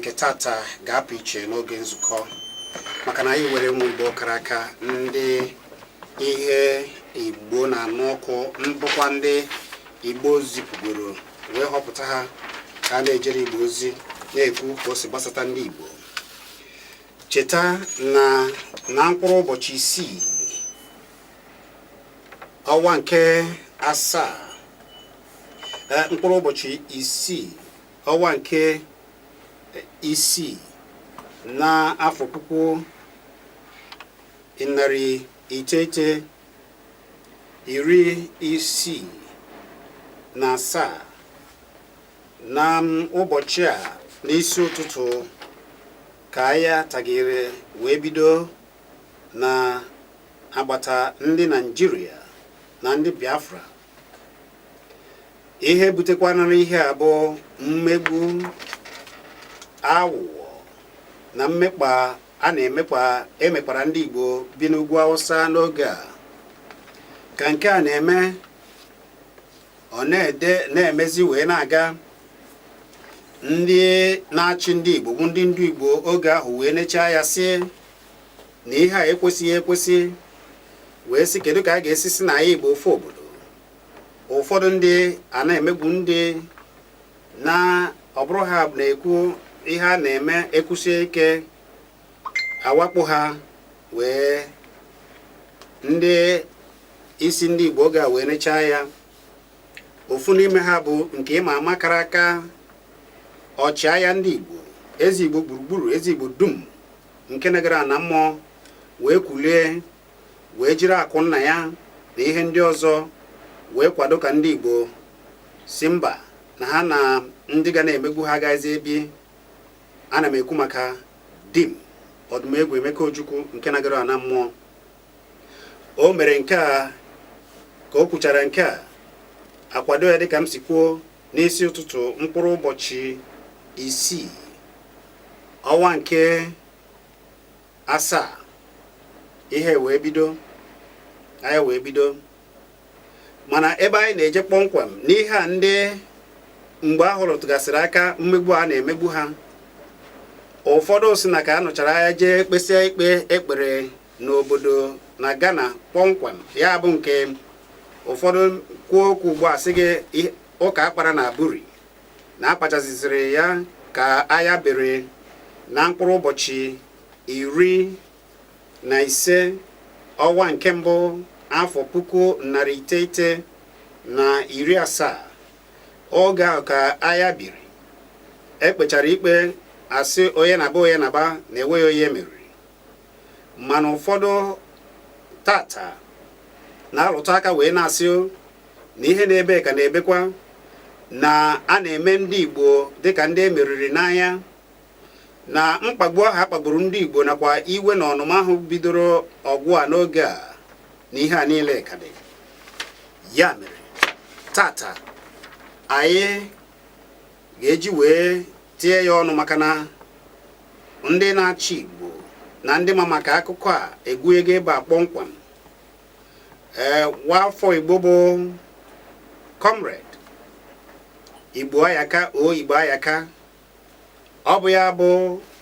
Nke tata ga-apụ iche n'oge nzukọ, maka na anyị were ụmụ Igbo kara aka, ndị ihe Igbo na-anụ ọkụ, mbụkwa ndị Igbo zipụgoro wee họpụta ha ka a na-ejere Igbo ozi, na-ekwu ka o si gbasata ndị Igbo. Cheta na na mkpụrụ ụbọchị 6 ọnwa nke asaa, mkpụrụ ụbọchị 6 ọnwa nke 6 na afọ 1967, na ụbọchị a n'isi ụtụtụ ka agha tagịrị wee bido na agbata ndị Naịjirịa na ndị Biafra. Ihe butekwanara ihe a bụ mmegbu, aghụghọ na mmekpa a na-emekpa emekpara ndị Igbo bi n'ugwu Awụsa n'oge a. Ka nke a na-eme, ọ na-ede na-emezi wee na-aga, ndị na-achị ndị Igbo bụ ndị ndu Igbo oge ahụ wee nechaa ya, sị na ihe a ekwesịghị ekwesị, wee sị kedu ka a ga-esi si na anyị Igbo ofu obodo, ụfọdụ ndị a na-emegbu ndị na ọ bụrụ ha na-ekwu ihe a na-eme ekwusie ike awakpo ha. Wee ndị isi ndị Igbo oge a wee nechaa ya, ofu n'ime ha bụ nke ịma ama kara aka, ọchịagha ndị Igbo, eze Igbo gburugburu, eze Igbo dum nke negara na mmụọ, wee kulie, wee jiri akụ nna ya na ihe ndị ọzọ wee kwado ka ndị Igbo si mba, na ha na ndị ga na-emegbu ha agaghịzi ebi. Ana m ekwu maka Dim Ọdụmegwu Emeka Ojukwu nke nagara na mmụọ. O mere nke a ka o kwuchara nke a, akwado ya dịka m si kwuo n'isi ụtụtụ mkpụrụ ụbọchị 6 ọnwa nke asaa, ihe wee bido, agha wee bido. Mana ebe anyị na-eje kpọmkwem n'ihe a, ndị mgbe ahụ rụtụgasịrị aka mmegbu a na-emegbu ha, ụfọdụ si na ka a nụchara agha jee kpesịa ikpe ekpere n'obodo na Ghana kpọmkwem, ya bụ nke ụfọdụ kwuo okwu ugbu a sị gị ụka akpara na Aburi na akpachaziziri ya ka agha bere na mkpụrụ ụbọchị 15 ọnwa nke mbụ afọ 1970. Oge ahụ ka agha biri, ekpechara ikpe, asị onye na-aba, onye na-aba, na enweghị onye meriri. Mana ụfọdụ tata na-arụtụ aka wee na-asị na ihe na-ebe ka na-ebekwa, na a na-eme ndị Igbo dịka ndị emeriri n'anya, na mkpagbu ahụ akpagburu ndị Igbo nakwa iwe na ọnụma ahụ bidoro ọgụ a n'oge a, na ihe a niile ka dị. Ya mere tata anyị ga-eji wee tie ya ọnụ, maka na ndị na-achị Igbo na ndị ma maka akụkọ a egwughego ebe a kpọmkwem. Ee, nwafọ Igbo bụ Comrade Igbo Ayaka o Igbo Ayaka, ọ bụ ya bụ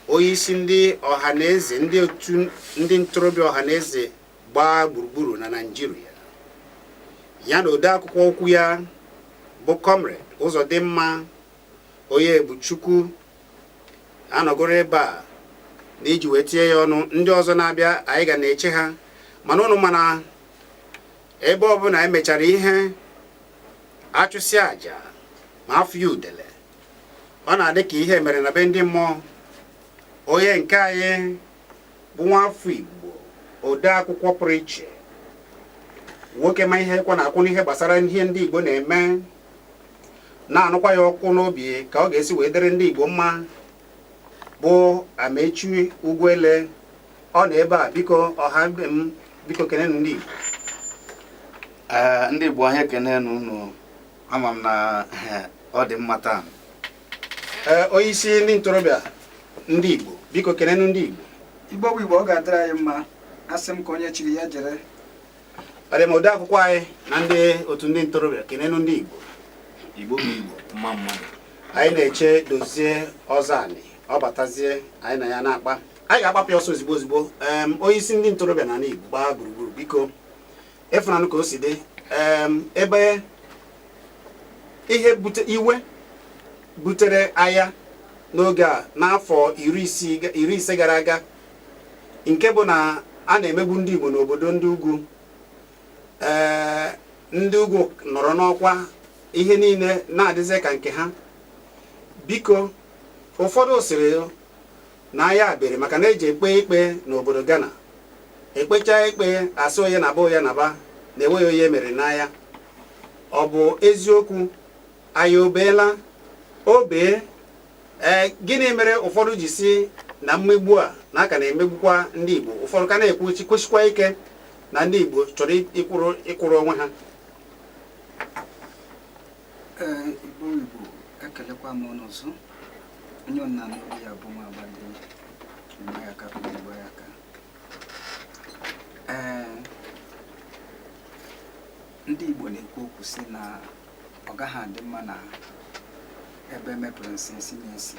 onye isi ndị Ọhaneze, ndị otu ndị ntorobịa Ọhaneze gbaa gburugburu na Naịjirịa, ya na ode akwụkwọ okwu ya bụ Comrade Ụzọdịmma onye Ebuchukwu anọgoro ebe a na iji wee tinye ya ọnụ. Ndị ọzọ na-abịa, anyị ga na-eche ha. Mana ụnụ mana ebe ọbụla emechara ihe achụsị àjà ma afọ ya udele, ọ na-adị ka ihe mere na be ndị mmụọ. Onye nke anyị bụ nwafọ Igbo, ode akwụkwọ pụrụ iche, nwoke ma ihe kwa na-akwụ n'ihe gbasara ihe ndị Igbo na-eme, na-anụkwa ya ọkụ n'obi ka ọ ga-esi wee dịrị ndị Igbo mma, bụ Amechi Ugwuele, ọ nọ ebe a. Biko, ọha m, biko kenenu ndị Igbo. Ee, ndị Igbo, anyị ekene unu. Ama m na ọ dị mma taa. Ee, onye isi ndị ntorobịa ndị Igbo, biko kenenu ndị Igbo. Igbo bụ Igbo, ọ ga-adịrị anyị mma. Asị m ka onye chiri ya jere. Ọ dị m ode akwụkwọ anyị na ndị otu ndị ntorobịa, kenenu ndị Igbo. Igbo bụ Igbo, mma mmadụ. Anyị na-eche Dozie Ọzọanị. Ọ batazie, anyị na ya na-akpa. Anyị ga-agbapụ ya ọsọ ozigbo ozigbo. Onye isi ndị ntorobịa n'ala Igbo gbaa gburugburu, biko, ịfụnanụ ka o si dị. Ebe ihe bute iwe butere agha n'oge a n'afọ 60 50 gara aga, nke bụ na a na-emegbu ndị Igbo n'obodo ndị ugwu. Ee, ndị ugwu nọrọ n'ọkwa, ihe niile na-adịzi ka nke ha. Biko, ụfọdụ sịrị na agha bere maka na eji ekpe ikpe n'obodo Ghana, ekpechaa ikpe, asị onye na-aba, onye na-aba, na enweghị onye mere n'agha. Ọ bụ eziokwu? Anyị obeela obee? Ee, gịnị mere ụfọdụ ji si na mmegbu a na aka na-emegbukwa ndị Igbo? Ụfọdụ ka na-ekwu kwesịkwa ike na ndị Igbo chọrọ ịkwụrụ onwe ha. Ee, Igbo Igbo, ekelekwa m ụnụ ọzọ. Onye ọna n'obi ya bụ nwa agbadi mgbe ya aka mgbe ya aka. Ee, ndị Igbo na-ekwu okwu sị na ọ gaghị adị mma na ebe mepụrụ nsị nsị na-esi.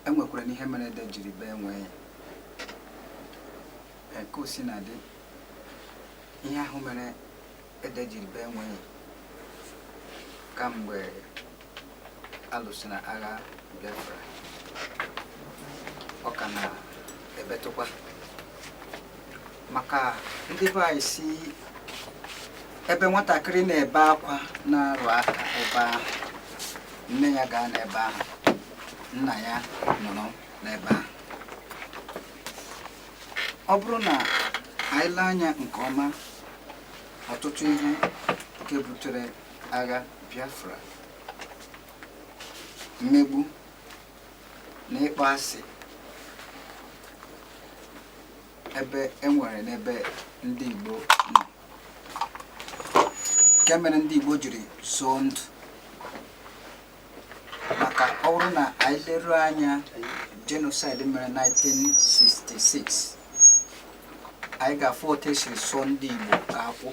Enwekwara n'ihe mere ede jiri bee nwee ya. Ee, ka o si na dị, ihe ahụ mere ede jiri bee nwee ya kamgbe alụsịrị agha Biafra, ọ ka na-ebetụkwa, maka ndị be anyị si ebe nwatakịrị na-ebe akwa na-arụ aka ebe ahụ, nne ya gaa n'ebe ahụ, nna ya nọrọ n'ebe ahụ. Ọ bụrụ na anyị lee anya nke ọma, ọtụtụ ihe nke butere agha Biafra, mmegbu na ịkpọ asị ebe e nwere n'ebe ndị Igbo nọ, nke mere ndị Igbo jiri zọọ ndụ, maka ọ bụrụ na anyị leruo anya genocide mere 1966, anyị ga-afụ otu esiri sụọ ndị Igbo ka akwụ.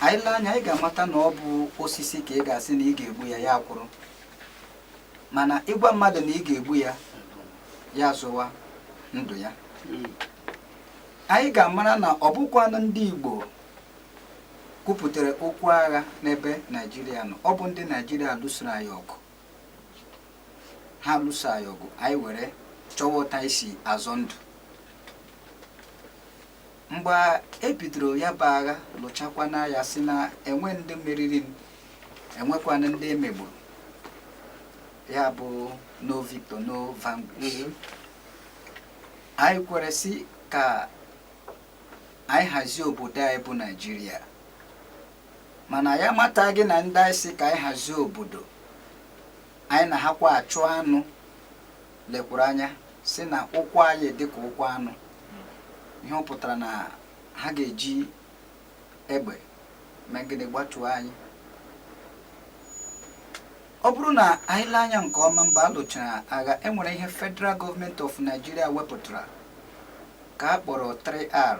Anyị lee anya, anyị ga-amata na ọ bụ osisi ka ị ga-asị na ị ga-egbu ya, ya kwụrụ, mana ịgwa mmadụ na ị ga-egbu ya, ya zụwa ndụ ya. Anyị ga-amara na ọ bụkwanụ ndị Igbo kwupụtara okwu agha n'ebe Naijiria nọ. Ọ bụ ndị Naijiria lụsoro anyị ọgụ. Ha lụso anyị ọgụ, anyị were chọwa ụta anyị si azọ ndụ. Mgbe e bidoro ya bụ agha, lụchakwana ya, si na enwe ndị meriri, enwekwana ndị emegburu, ya bụ no victor, no vanquish. Anyị kwere si ka anyị hazie obodo anyị bụ Naijiria, mana ya mataghị na ndị anyị si ka anyị hazie obodo anyị na ha kwa achụ anụ lekwuru anya si na ụkwụ anyị dịka ụkwụ anụ. Ihe ọ pụtara na ha ga-eji egbe megide gbatuo anyị. Ọ bụrụ na anyị lee anya nke ọma, mgbe a lụchara agha, enwere ihe Federal Government of Nigeria wepụtara ka a kpọrọ 3R,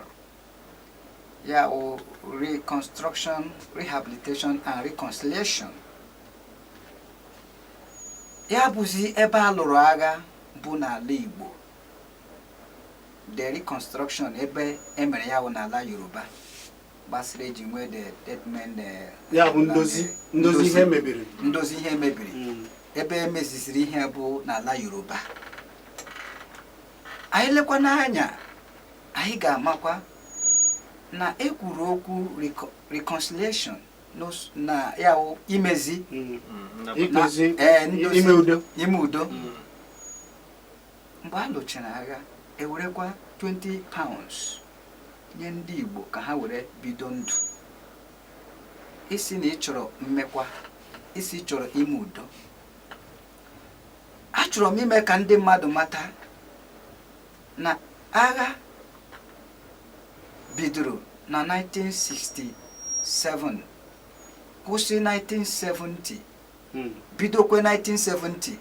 ya wụ reconstruction, rehabilitation and reconciliation. Ya bụzi ebe a lụrụ agha bụ n'ala Igbo, the reconstruction ebe emere ya bụ n'ala Yoruba, gbasara eji nwee the deadmen Ya bụ ndozi, ndozi ihe mebiri. Ndozi ihe mebiri. Ebe emeziziri ihe bụ n'ala Yoruba. Anyị lekwa n'anya, anyị ga-amakwa na ekwuru okwu reconciliation na ya wụ imezi Ikpezi. Ee, ndozi. Ime udo. Ime udo. Mgbe a lụchara agha, ewerekwa £20 nye ndị Igbo ka ha were bido ndụ. Isi na ị chọrọ mmekwa, isi ị chọrọ ime udo, achọrọ m ime ka ndị mmadụ mata na agha bidoro na 1967, kwụsị 1970, bidokwe 1970,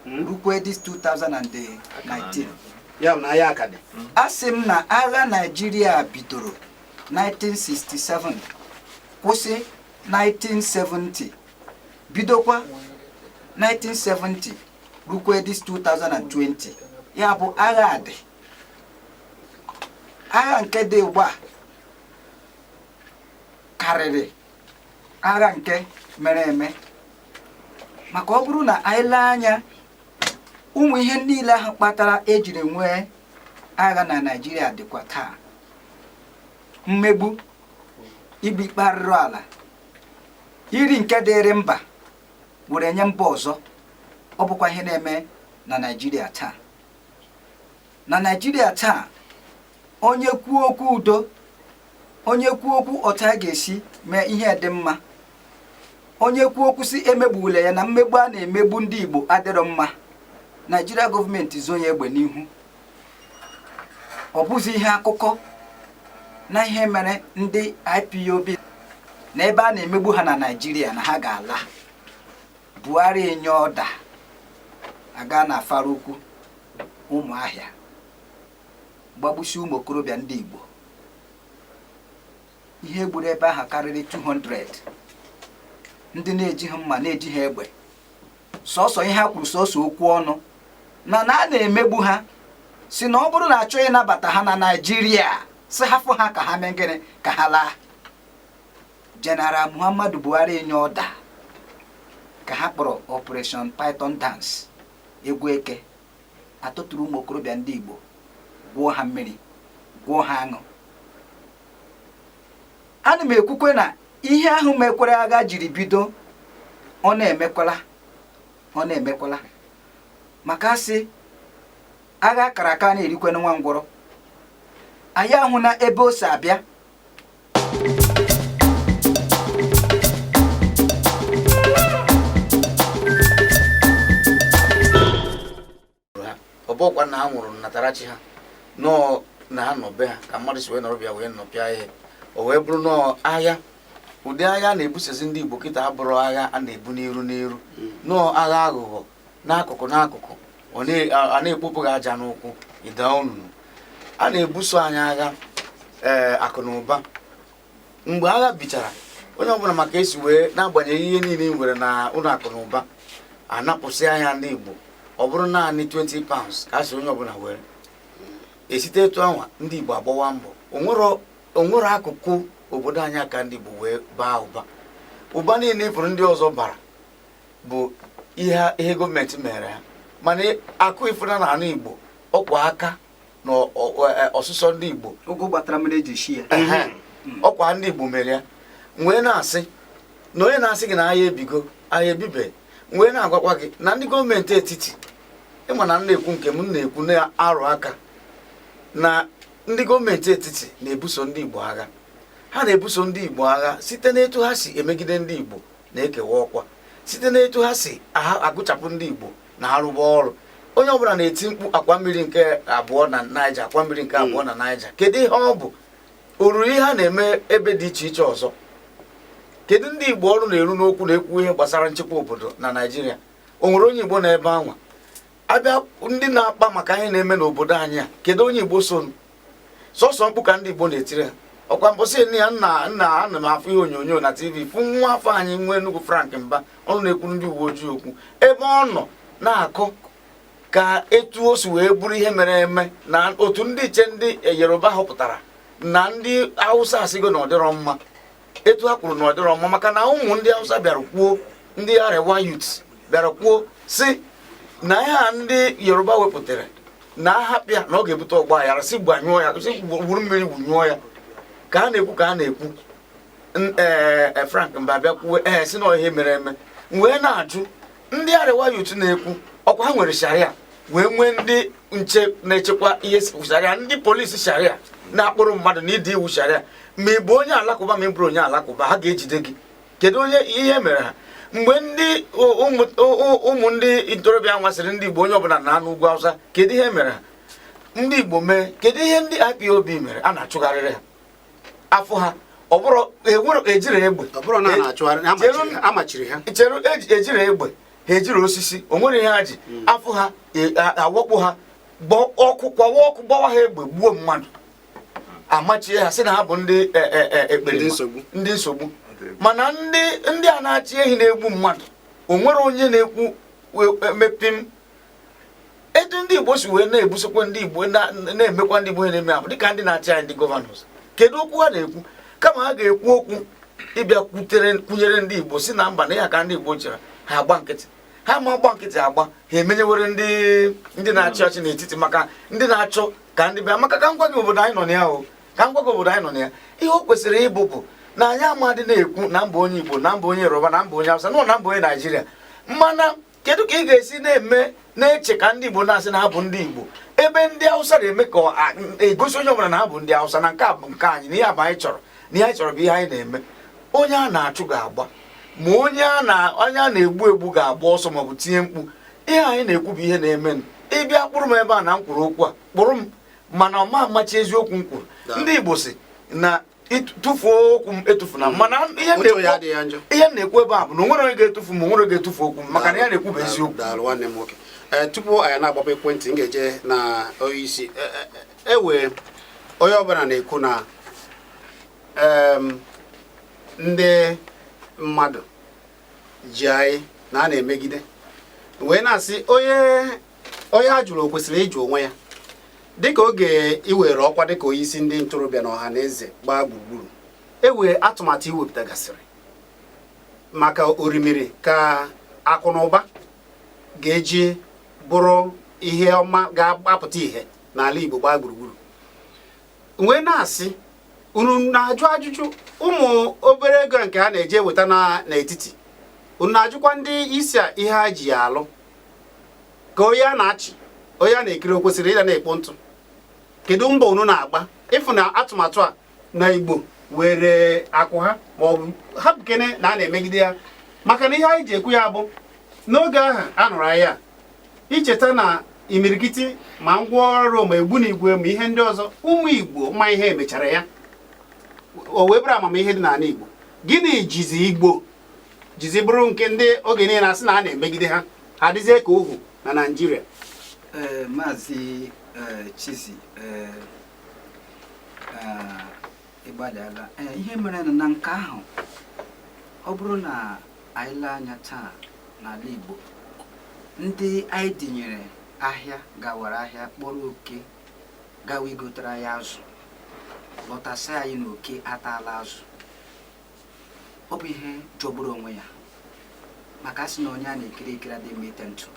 rukwe this 2019. Ya bụ na agha aka dị. A sị m na agha Naijiria bidoro 1967, kwụsị 1970, bidokwa. 1970 rukwe this 2020, ya bụ agha dị. Agha nke dị ugbu a karịrị agha nke mere eme, maka ọ bụrụ na anyị lee anya ụmụ ihe niile ahụ kpatara ejiri nwee agha na Naịjirịa dịkwa taa: mmegbu, ikpe ikpe arụrụ ala, iri nke dịrị mba were nye mba ọzọ. Ọ bụkwa ihe na-eme na Naịjirịa taa. Na Naịjirịa taa, onye kwuo okwu udo, onye kwuo okwu otu a ga-esi mee ihe dị mma, onye kwuo okwu si emegbula ya na mmegbu a na-emegbu ndị Igbo adịrọ mma, Naijiria gọọmenti zonye egbe n'ihu. Ọ bụzi ihe akụkọ na ihe mere ndị IPOB na ebe a na-emegbu ha na Naijiria na ha ga-ala. Buhari enye ọda aga na Afara Ukwu, Ụmụahịa, gbagbusi ụmụ okorobịa ndị Igbo. Ihe gburu ebe ahụ karịrị 200, ndị na-ejighị mma, na-ejighị egbe, sọsọ ihe ha kwuru, sọsọ okwu ọnụ na na a na-emegbu ha, si na ọ bụrụ na achọghị ịnabata ha na Naijiria, si hafụ ha ka ha mee gịnị? Ka ha laa. General Muhammadu Buhari enye ọda ka ha kpọrọ Operation Python Dance, egwu eke, atụtụrụ ụmụ okorobịa ndị Igbo, gwụọ ha mmiri, gwụọ ha aṅụ. Ana m ekwukwe na ihe ahụ mekwere agha jiri bido, ọ na-emekwala, ọ na-emekwala, maka asị agha akara aka na-erikwe nwa ngwọrọ. Anyị ahụ na ebe o si abịa. Ha ọ bụkwa na ha nwụrụ nnatarachi ha nọọ na ha nọ be ha ka mmadụ si wee nọrọ bịa wee nọpịa ihe, o wee bụrụ nọọ agha. Ụdị agha a na-ebusozi ndị Igbo kịta abụrụ agha a na-ebu n'iru n'iru, nọọ agha aghụghọ n'akụkụ n'akụkụ, a na-ekpopụ gị aja n'ụkwụ ịda onunu. A na-ebuso anyị agha ee akụ na ụba. Mgbe agha bichara, onye ọbụla maka esi wee n'agbanyeghị ihe niile ị nwere na ụlọ akụ na ụba, anapụsị anya ndị Igbo. Ọ bụrụ naanị 20 pounds ka a sị onye ọbụla were esite etu anwa, ndị Igbo agbawa mbọ. Onwero akụkụ obodo anyị aka ndị Igbo wee baa ụba. Ụba niile ịfụrụ ndị ọzọ bara bụ ihe gọọmenti mere ha, mana akụ ifụna na ala Igbo ọkwa aka na ọsụsọ ndị Igbo. Ụgụ gbatara mmiri eji shi ya. Ọkwa ndị Igbo mere ya. Wee na-asị na onye na-asị gị na agha ebigo, agha ebibe, wee na-agwakwa gị na ndị gọọmenti etiti, ịma na m na-ekwu nke m na-ekwu na-arụ aka na ndị gọọmenti etiti na-ebuso ndị Igbo agha. Ha na-ebuso ndị Igbo agha site n'etu ha si emegide ndị Igbo na-ekewa ọkwa, site n'etu ha si agụchapụ ndị Igbo na arụba ọrụ. Onye ọbụla na-eti mkpu akwa mmiri nke abụọ na Naija, akwa mmiri nke abụọ na Naija. Kedu ihe ọ bụ? O ruru ihe a na-eme ebe dị iche iche ọzọ? Kedu ndị Igbo ọrụ na-eru n'okwu na-ekwu ihe gbasara nchekwa obodo na Naịjirịa? O nwere onye Igbo na ebe anwa abịa ndị na-akpa maka ihe na-eme n'obodo anyị a? Kedu onye Igbo so? Sọsọ mkpu ka ndị Igbo na-etiri ha. Ọkwa mbọsị nne ya nna nna, ana m afụ ihe onyonyo na TV, fụ nwa afọ anyị nwe Enugu, Frank Mba, ọnụ na-ekwuru ndị uwe ojii okwu, ebe ọ nọ na-akọ ka etu o si wee bụrụ ihe mere eme na otu ndị iche ndị Yoruba họpụtara na ndị Hausa asịgo na ọdịrọ mma. Etu ha kwuru na ọdịrọ mma maka na ụmụ ndị Hausa bịara kwuo, ndị Arewa youth bịara kwuo si na ihe a ndị Yoruba wepụtara na ahapịa na ọ ga-ebute ọgba aghara, si gbanyụọ ya, si wuru mmiri wunyụọ ya. Ka a na-ekwu, ka a na-ekwu, ee, Frank Mba bịa kwuo ee si na ihe mere eme. Wee na-ajụ ndị Arewa youth na-ekwu, ọkwa ha nwere sharia wee nwee ndị nche na-echekwa ihe sharia, ndị polisi sharia na-akpụrụ mmadụ na ịdị iwu sharia, ma ị bụ onye alakụba ma ị bụrụ onye alakụba, ha ga-ejide gị. Kedu onye ihe mere ha mgbe ndị ụmụ ndị ntorobịa nwasịrị ndị Igbo onye ọbụla na anụ ugwu Awụsa? Kedu ihe mere ha ndị Igbo mee? Kedu ihe ndị IPOB mere a na-achụgharịrị ha afọ ha? Ọ bụrụ enwere ejiri egbe chere, ejiri egbe ha, ejiri osisi, o nwere ihe ha ji afọ ha awakpo ha, ọkụ kwawa ọkụ, gbawa ha egbe, gbuo mmadụ, amachie ha, sị na ha bụ ndị ekperima, ndị nsogbu. Mana ndị a na-achị ehi na-egbu mmadụ, o nwere onye na-ekwu? Wee mepim etu ndị Igbo si wee na-ebusokwa ndị Igbo, na-emekwa ndị Igbo ihe na-eme, abụ dịka ndị na-achị anyị, ndị governors. Kedu okwu ha na-ekwu? Kama ha ga-ekwu okwu ịbịa kwutere kwunyere ndị Igbo, si na mba na ya ka ndị Igbo chere, ha agba nkịtị. Ha ma agba nkịtị agba, ha emenyewere ndị na-achị ọchị n'etiti, maka ndị na-achọ ka ndị bịa. Maka ka m gwa gị obodo anyị nọ na ya, o ka m gwa gị obodo anyị nọ na ya, ihe o kwesịrị ịbụ bụ na anyị amadị na-ekwu na mba onye Igbo, na mba onye Yoruba, na mba onye Hausa, na mba onye Naijiria. Mana kedu ka ị ga-esi na-eme na-eche ka ndị Igbo na-asị na ha bụ ndị Igbo, ebe ndị Hausa na-eme ka egosi onye ọbụla na ha bụ ndị Hausa, na nke a bụ nke anyị, na ihe a bụ anyị chọrọ, na ihe anyị chọrọ bụ ihe anyị na-eme? Onye a na-achụ ga-agba, ma onye a na-egbu egbu ga-agba ọsọ maọbụ tinye mkpu. Ihe anyị na-ekwu bụ ihe na-eme. Ịbịa kpụrụ m ebe a na m kwuru okwu a, kpụrụ m, mana ọ ma amachi eziokwu m kwuru. Ndị Igbo si na tụfuo okwu m etufuna, mana ihe m Uche ya na-ekwu adịghị ya njọ. Ihe m na-ekwu ebe a bụ na onwere onye ga-etufu m, onwere onye ga-etufu okwu m, maka na ya na-ekwu bụ eziokwu. Daalụ, nwanne m nwoke. Ee, tupu anyị na-agbapụ ekwentị, m ga-eje na onyeisi. Ewe onye ọbụla na-ekwu na ndị mmadụ ji anyị na a na-emegide, wee na-asị onye onye a jụrụ, o kwesịrị ịjụ onwe ya. Dịka oge iwere ọkwa dịka onyeisi ndị ntorobịa na ọha na eze gbaa gburugburu, ewee atụmatụ iwepụtagasịrị maka orimiri ka akụ na ụba ga-eji bụrụ ihe ọma ga-apụta ihe n'ala Igbo gbaa gburugburu, wee na-asị unu na-ajụ ajụjụ ụmụ obere ego nke ha na-eji eweta n'etiti, unu na-ajụkwa ndị isi a ihe ha ji ya alụ? Ka onye a na-achị, onye a na-ekiri, o kwesịrị ịda na-ekpo ntụ? Kedu mbọ unu na-agba ịfụ na atụmatụ a na Igbo were akụ ha, ma ọ bụ hapụkene na a na-emegide ya? Maka na ihe anyị ji ekwu ya bụ n'oge ahụ a nụrụ anyị a, icheta na imirikiti ma ngwaọrụ ma egbunigwe ma ihe ndị ọzọ, ụmụ Igbo ma ihe emechara ya, o wee bụrụ amamihe dị n'ala Igbo. Gịnị jizi Igbo jizi bụrụ nke ndị oge niile asị na a na-emegide ha, ha dịzie ka ohu na Naịjirịa? Ee, Maazị Chizi, ee, ịgbalịala. Ee, ihe mere na nke ahụ, ọ bụrụ na anyị lee anya taa n'ala Igbo, ndị anyị dinyere ahịa gawara ahịa kpọrọ oke gawa igotere anyị azụ, lọtasị anyị na oke ataala azụ. Ọ bụ ihe jọgburu onwe ya, maka a sị na onye a na-ekiri ekiri adịghị mma ite ntụ.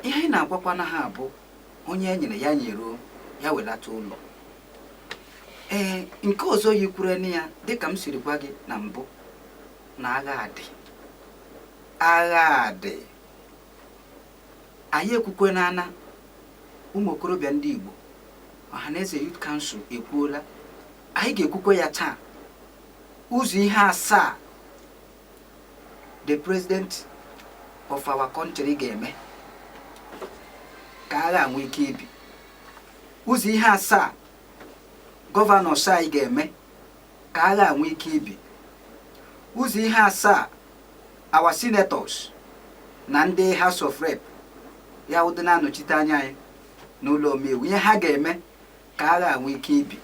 Ihe anyị na-agwakwana ha bụ onye e nyere ya nyeruo ya welata ụlọ. Ee, nke ọzọ yikwuru ya, dịka m siri gwa gị na mbụ, na agha dị, agha dị. Anyị ekwukwe n'ana ụmụ okorobịa ndị Igbo, Ọhaneze Youth Council ekwuola, anyị ga-ekwukwe ya taa, ụzọ ihe asaa the president of our country ga-eme ka agha nwee ike ibi, ụzọ ihe asaa governors anyị ga-eme ka agha nwee ike ibi, ụzọ ihe asaa our senators na ndị House of Rep, ya ụdị na-anọchite anya anyị n'ụlọ omeiwu, ihe ha ga-eme ka agha nwee ike ibi.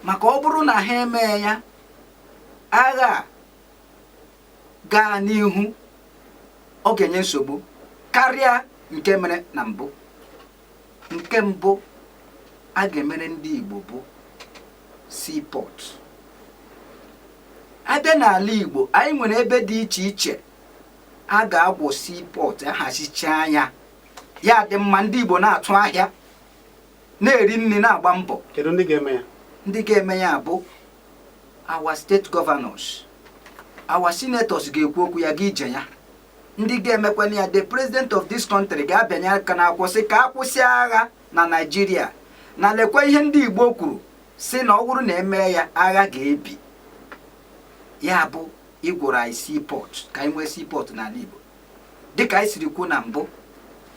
Maka ọ bụrụ na ha emee ya, agha gaa n'ihu, ọ ga-enye nsogbu karịa nke mere na mbụ. Nke mbụ a ga-emere ndị Igbo bụ seaport. Abịa n'ala Igbo, anyị nwere ebe dị iche iche a ga-agwụ seaport, ahazichaa ya, ya dị mma, ndị Igbo na-atụ ahịa, na-eri nri, na-agba mbọ. Kedu ndị ga-eme ya? Ndị ga-eme ya bụ our state governors, our senators ga-ekwu okwu ya ga ije ya. Ndị ga-emekwana ya, the president of this country ga-abịanye aka n'akwụkwọ sị ka a kwụsị agha na Naịjirịa, na lekwa ihe ndị Igbo kwuru si na ọ bụrụ na eme ya, agha ga-ebi. Ya bụ ịgwụrụ anyị seaport, ka anyị nwee seaport n'ala Igbo. Dịka anyị siri kwuo na mbụ,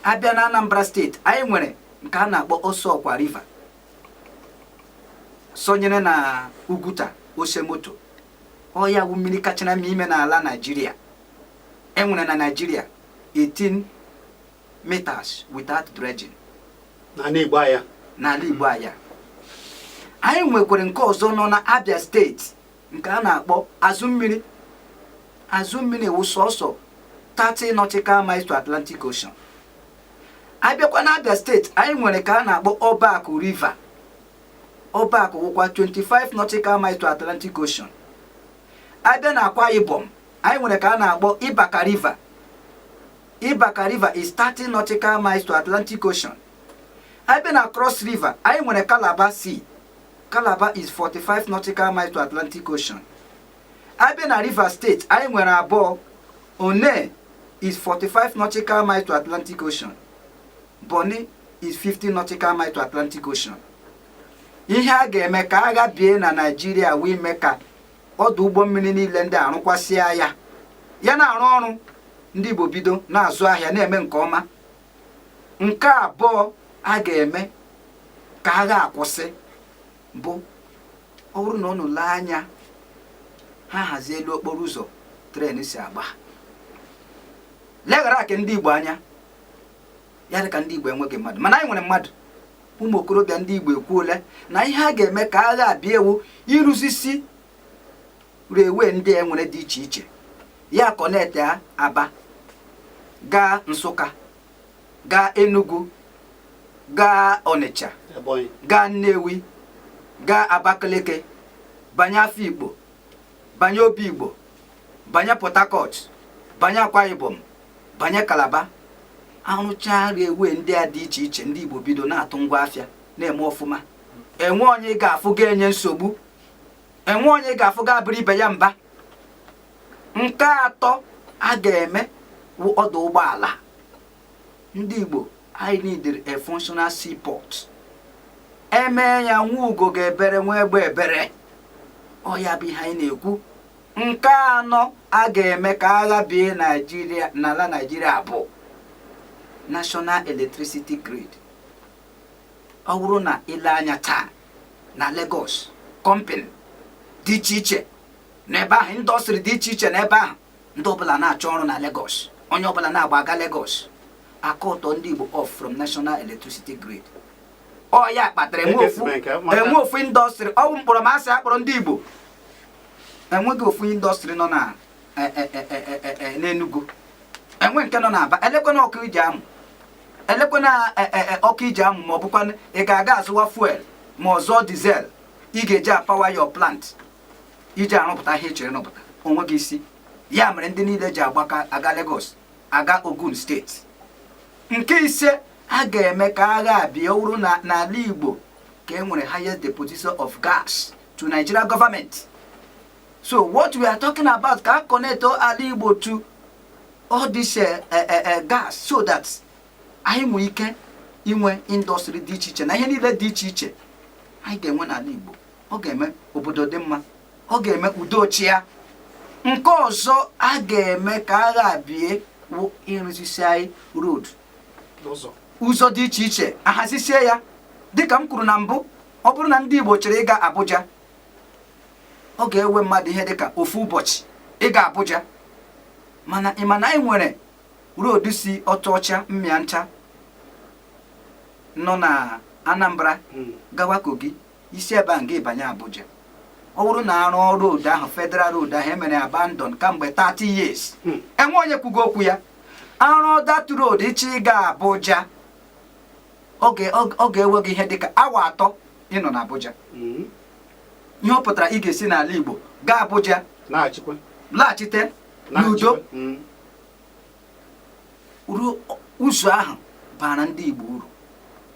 abịa na Anambra Steeti, anyị nwere nke a na-akpọ Ọsọkwa River, sonyere na Ugwuta Osemoto. Ọ ya bụ mmiri kachara mma ime n'ala Naịjirịa. Enwere na Naịjirịa 18 meters without dredging. N'ala Igbo anya? N'ala Igbo anya. Anyị nwekwara nke ọzọ nọ na Abia Steeti, nke a na-akpọ azụ mmiri. Azụ mmiri wụ sọsọ 30 nautical miles to Atlantic Ocean. Abịakwa na Abia Steeti, anyị nwere ka a na-akpọ Obeaku River. Obeaku wụkwa 25 nautical miles to Atlantic Ocean. Abịa na Akwa Ibom, anyị nwere ka a na-akpọ Ibaka River. Ibaka River is 30 nautical miles to Atlantic Ocean. Abịa na Cross River, anyị nwere Calabar Sea. Calabar is 45 nautical miles to Atlantic Ocean. Abịa na Rivers State, anyị nwere abụọ. Onne is 45 nautical miles to Atlantic Ocean. Bonny is 50 nautical miles to Atlantic Ocean. Ihe a ga-eme ka agha bie na Naịjirịa wee mee ka ọdụ ụgbọ mmiri niile ndị arụkwasịa ya, ya na-arụ ọrụ, ndị Igbo bido na-azụ ahịa, na-eme nke ọma. Nke abụọ a ga-eme ka agha akwụsị bụ, ọ bụrụ na unu lee anya, ha hazie elu okporo ụzọ train si agba, leghara ake ndị Igbo anya, ya dị ka ndị Igbo enweghị mmadụ, mana anyị nwere mmadụ. Ụmụ okorobịa ndị Igbo ekwuola na ihe a ga-eme ka agha abịa ewu ịrụzisi railway ndị e nwere dị iche iche, ya connect Aba gaa Nsụka, gaa Enugu, gaa Ọnịcha, Ebonyi, gaa Nnewi, gaa Abakaliki, banye Afikpo, banye Obigbo, banye Port Harcourt, banye Akwa Ibom, banye Calabar. Arụchaa railway ndị a dị iche iche, ndị Igbo bido na-atụ ngwa afịa, na-eme ọfụma. Enwe onye ga-afụ ga-enye nsogbu, enwe onye ga-afụ ga-abụrụ ibe ya mba. Nke atọ a ga-eme wụ ọdụ ụgbọala. Ndị Igbo, anyị need a functional seaport. Emee ya, nwa ugo ga-ebere, nwa egbe ebere. Ọ ya bụ ihe anyị na-ekwu. Nke anọ a ga-eme ka agha bie Naijiria, n'ala Naijiria, bụ National Electricity Grid. Ọ bụrụ na ile anya taa na Lagos, company dị iche iche n'ebe ahụ, industry dị iche iche n'ebe ahụ, ndị ọbụla na-achọ ọrụ na Lagos, onye ọbụla na-agba aga Lagos. Aka ụtọ ndị Igbo off from National Electricity Grid. Ọ ya kpatara enwe ofu enwe ofu industry ọwụ mkpọrọ masị akpọrọ ndị Igbo. Enweghị ofu industry nọ na n'Enugu, enwe nke nọ n'Aba. Elekwana ọkụ iji amụ, elekwana ọkụ iji amụ, ma ọ bụkwa ị ga-aga azụwa fuel, ma ọzọ diesel ị ga-eji apower your plant iji arụpụta ihe ị chere ịrụpụta, onwe gị isi. Ya mere ndị niile ji agbaka aga Lagos, aga Ogun Steeti. Nke ise a ga-eme ka agha bịa wuru na n'ala Igbo ka e nwere highest deposition of gas to Nigeria government. So what we are talking about, ka a connect ala Igbo to all this gas, so that anyị nwee ike inwe industry dị iche iche na ihe niile dị iche iche anyị ga-enwe n'ala Igbo. Ọ ga-eme obodo dị mma, ọ ga-eme udo chia. Nke ọzọ a ga-eme ka agha bie wụ ịrụzisi anyị road, ụzọ, ụzọ dị iche iche, ahazisie ya. Dịka m kwuru na mbụ, ọ bụrụ na ndị Igbo chọrọ ịga Abuja, ọ ga-ewe mmadụ ihe dịka ofu ụbọchị ịga Abuja. Mana ị ma na anyị nwere road si Ọtọcha Mmịa Ncha nọ na Anambra gawa Kogi, isi ebe a nga ịbanye Abuja. Ọ bụrụ na arụ road ahụ, federal road ahụ emere abandon kamgbe 30 years, enwe onye kwugo okwu ya, arụ that road, ịchọ ịga Abuja, ọ ga-ewe gị ihe dịka awa 3 ịnọ n'Abuja. Ihe ọ pụtara, ị ga-esi n'ala Igbo gaa Abuja, na-achịkwa, laghachite n'udo. Na-achịkwa. Ruo ụzọ ahụ bara ndị Igbo uru.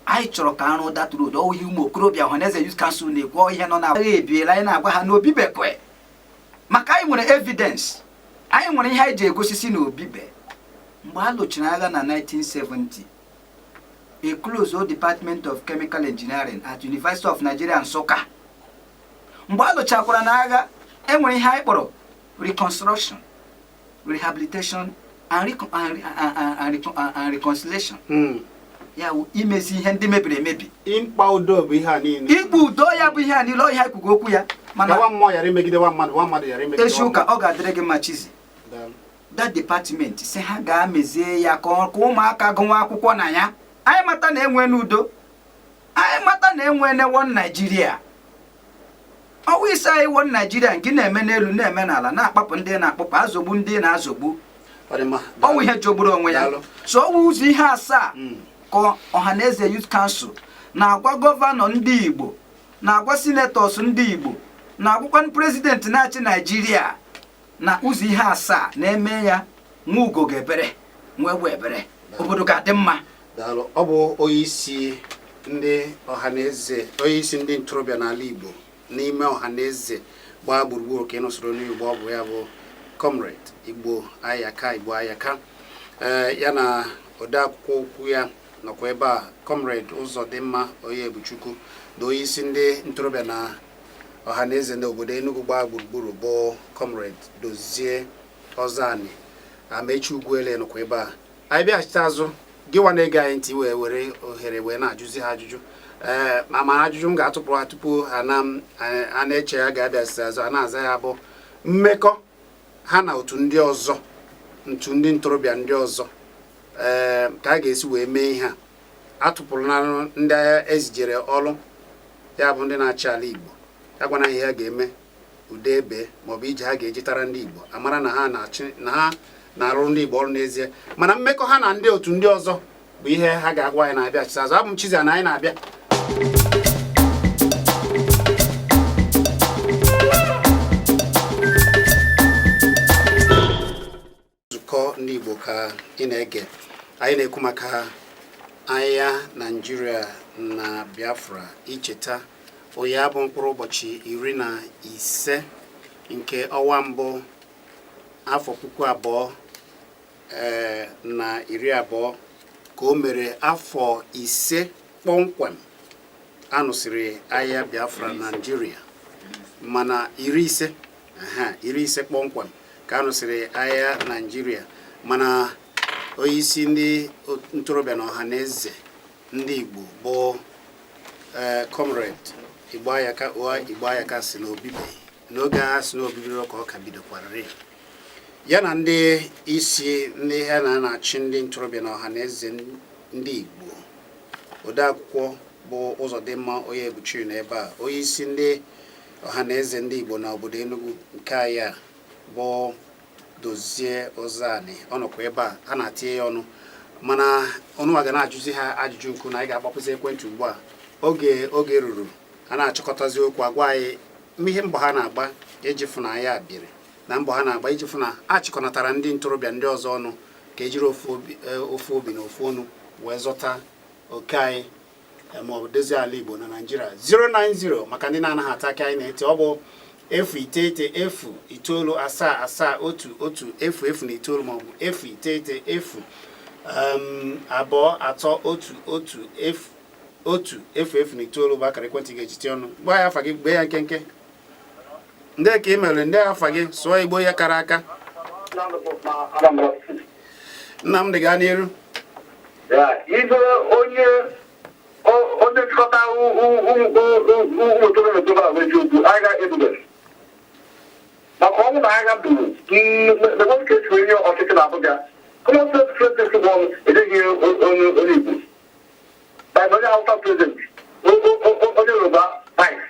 Anyị chọrọ ka arụ that road. Ọ ihe ụmụ okorobịa Ọhaneze Youth Council na-ekwu, ọ ihe nọ na agha ebiela. Anyị na-agwa ha na obibekwe, maka anyị nwere evidence, anyị nwere ihe anyị ji egosisi na obibe. Mgbe a lụchara agha na 1970, a closed Department of Chemical Engineering at University of Nigeria, Nsụka. Mgbe a lụchakwara n'agha, enwere ihe anyị kpọrọ reconstruction, rehabilitation and reconciliation, ya wụ imezi ihe ndị mebiri emebi. Ịkpa udo bụ ihe a niile. Igbu udo ya bụ ihe a niile, ọ ihe anyị kwugo okwu ya. Ka Mana nwa mmụọ ghara imegide nwa mmadụ, nwa mmadụ ghara imegide echi nwa ụka mmadụ. Ọ ga-adịrị gị mma, Chizi. Daalụ. That department si ha gaa mezie ya ka ụmụaka gụnwa akwụkwọ na ya. Anyị mata na enwe n'udo, anyị mata na enwe na one Nigeria. Ọnwa ise anyị one Nigeria nke na-eme n'elu, na-eme n'ala, na-akpapụ ndị na-akpụpụ, azọgbu ndị na-azọgbu. Ọ dị mma. Ọnwụ ihe jọgburu onwe ya. Daalụ. So ọwụ ụzọ ihe asaa ka Ọhaneze Youth Council na-agwa gọvanọ ndị Igbo, na-agwa senators ndị Igbo, na-agwakwa president na-achị Naijiria, na ụzọ ihe asaa na-eme ya, nwa ugo ga-ebere, nwa egbe ebere, obodo ga-adị mma. Daalụ. Ọ bụ onye isi ndị Ọhaneze, onye isi ndị ntorobịa n'ala Igbo n'ime Ọhaneze gbaa gburugburu ka ị nụsoro n'Igbo. Ọ bụ ya bụ Comrade Igbo Ayaka, Igbo Ayaka. Ee, ya na odeakwụkwọ okwu ya nọkwa ebe a, Comrade Ụzọdịmma Onyebuchukwu, na onye isi ndị ntorobịa na Ọhaneze n'obodo Enugu gbaa gburugburu bụ Comrade Dozie Ọzani Amechi Ugwuele nọkwa ebe a. Anyị bịaghachite azụ, gị nwa na-ege anyị ntị wee were ohere wee na-ajụzi ha ajụjụ. Ee, ma mara ajụjụ m ga-atụpụrụ ha tupu ha na a na-eche ya ga-abịaghachite azụ a na-aza ya bụ mmekọ ha na otu ndị ọzọ, ntu ndị ntorobịa ndị ọzọ, ee, ka a ga-esi wee mee ihe a atụpụrụ na ndị ezijere ọrụ, ya bụ ndị na-achị ala Igbo, agwana ihe ha ga-eme ude ebe maọbụ ije ha ga-ejetara ndị Igbo, amara na ha na-achị, na ha na-arụ ndị Igbo ọrụ n'ezie. Mana mmekọ ha na ndị otu ndị ọzọ bụ ihe ha ga-agwa anyị na-abịa achịta azụ. Abụ m Chizzy na anyị na-abịa. Nzukọ ndị Igbo ka ị na-ege. Anyị na-ekwu maka agha Naijiria na Biafra. Icheta onye bụ mkpụrụ ụbọchị 15 nke ọnwa mbụ afọ 2020 ka o mere afọ 5 kpọmkwem anụsịrị agha Biafra na Naijiria. Mana 50, aha, 50 kpọmkwem ka anụsịrị agha Naijiria. Mana onyeisi ndị ntorobịa na Ọha na Eze ndị Igbo bụ Comrade Igbo Ayaka, oa Igbo Ayaka, si na obibeghị n'oge agha, si na obibiro ka ọ ka bidokwarịrị. Ya na ndị isi ndị ha na na-achị ndị ntorobịa na Ọha na Eze ndị Igbo, odeakwụkwọ bụ Ụzọdịmma Onye Ebuchiri na ebe a, onye isi ndị Ọha na Eze ndị Igbo na obodo Enugu nke anyị a bụ Dozie Ụzọanị, ọ nọkwa ebe a. Ha na-atinye ya ọnụ, mana ọnụnwa ga na-ajụzi ha ajụjụ nkụ na anyị ga-agbapụzi ekwentị ugbu a. Oge ruru ha na-achịkọtazi okwu, agwa anyị ihe mbọ ha na-agba iji fụ na anyị biri, na mbọ ha na-agba iji fụ na a chịkọnatara ndị ntorobịa ndị ọzọ ọnụ ka ejiri ofu obi, ofu obi na ofu ọnụ wee zọta oke anyị, maọbụ dozie ala Igbo na Naịjirịa. 090 maka ndị na-anaghị ata aka anyị na-ete, ọ bụ 0 9 0 9 7 7 1 1 0 0 na 9, maọbụ 0 9 0 2 3 1 1 0 1 0 0 na 9 bụ akara ekwentị ga-ejite ọnụ. Gwa ya afa gị, gbee ya nkenke. Ndị ka ị mere, ndị afa gị, sụọ Igbo ya kara aka. Nnamdị, gaa n'iru. Ibe onye nchịkọta ụmụ okorobịa okorobịa ahụ, eziokwu, agha ebubere maka ọnwụ na agha buru na ka esi wee nye ọchịchị na Abuja. Common sense president bụ ọnụ edeghị onye onye Igbo, by onye Hausa president, onye Yoruba vice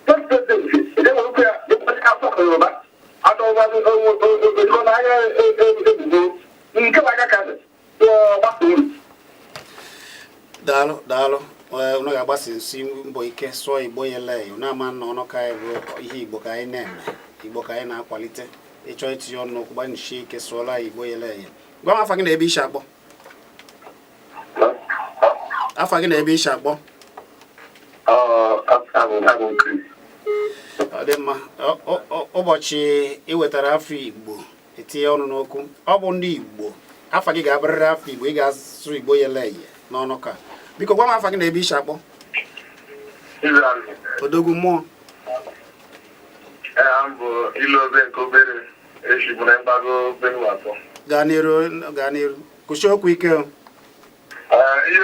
first president, edeghị okwu ya onye Hausa ka Yoruba atọwa na agha ebubo nke bụ aka ka gbasa uru. Daalụ, daalụ. Unu ga-agbasi nsi mbọ ike sụọ Igbo yele. Unu ama na ọnụ ka anyị bụ ihe Igbo ka anyị na-eme, Igbo ka anyị na-akwalite. Ịchọ itinye ọnụ n'okwu, gbanyisie ike sụọla anyị Igbo yele eye. Gwa m afa gị na ebe ishi akpọ. Afa gị na ebe ishi akpọ. Ọ dị mma. Ụbọchị ị wetara afọ Igbo etinye ọnụ n'okwu, ọ bụ ndị Igbo, afa gị ga-abụrịrị afọ Igbo, ị ga-asụ Igbo yele eye n'ọnụ. Ka biko gwa m afa gị na ebe ishi akpọ. Odogwu mmụọ. Ee, m bụ Ilobe nke obere eshigbu na mgbago Benue atọ. Gaa n'iru, gaa n'iru, kwụsị okwu ike o. Ee, ihe